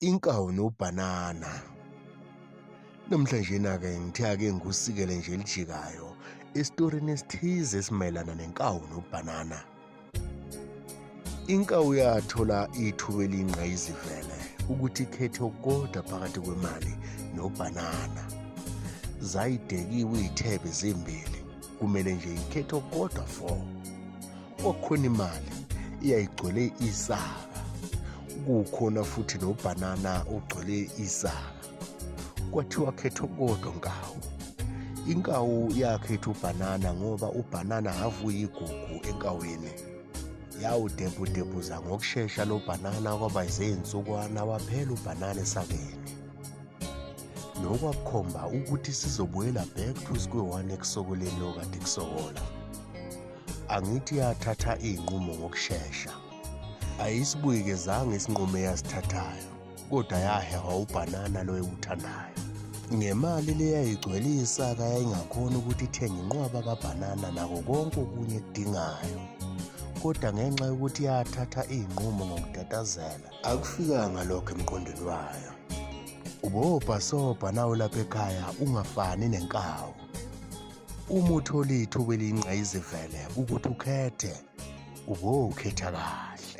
Inkawu nobhanana. Namhlanje-ke ngithe ake ngikusikele nje elijikayo esitorini esithize esimayelana nenkawu nobhanana. Inkawu yathola ithuba eliyingqayizivele ukuthi ikhethe okukodwa phakathi kwemali nobhanana. Zayidekiwe iy'thebe zimbili, kumele nje ikhethe okukodwa fo. Kwakukhona imali iyayigcwele isaka, kukhona futhi nobhanana ogcwele isaka. Kwathiwa khetha okukodwa nkawu. Inkawu yakhetha ubhanana ngoba ubhanana have uyigugu enkawini. Yawudebhudebhuza ngokushesha lo bhanana kwaba izinsukwana waphela ubhanana esakeni. Nokwakukhomba ukuthi sizobuyela back to square one ekusokoleni lokade kusokola. Angithi yathatha iy'nqumo ngokushesha. Ayisibuyekezanga isinqumo eyasithathayo, kodwa yahehwa ubhanana lo ewuthandayo. Ngemali leyayigcwele isaka yayingakhona ukuthi ithenge inqwaba kabhanana nako konke okunye ekudingayo. Kodwa ngenxa yokuthi yathatha iy'nqumo ngokutatazela, akufikanga lokho emqondweni wayo. Ubobhasobha nawe lapha ekhaya ungafani nenkawu. Uma uthola ithuba eliyingqayizivele ukuthi ukhethe, ubokhetha kahle.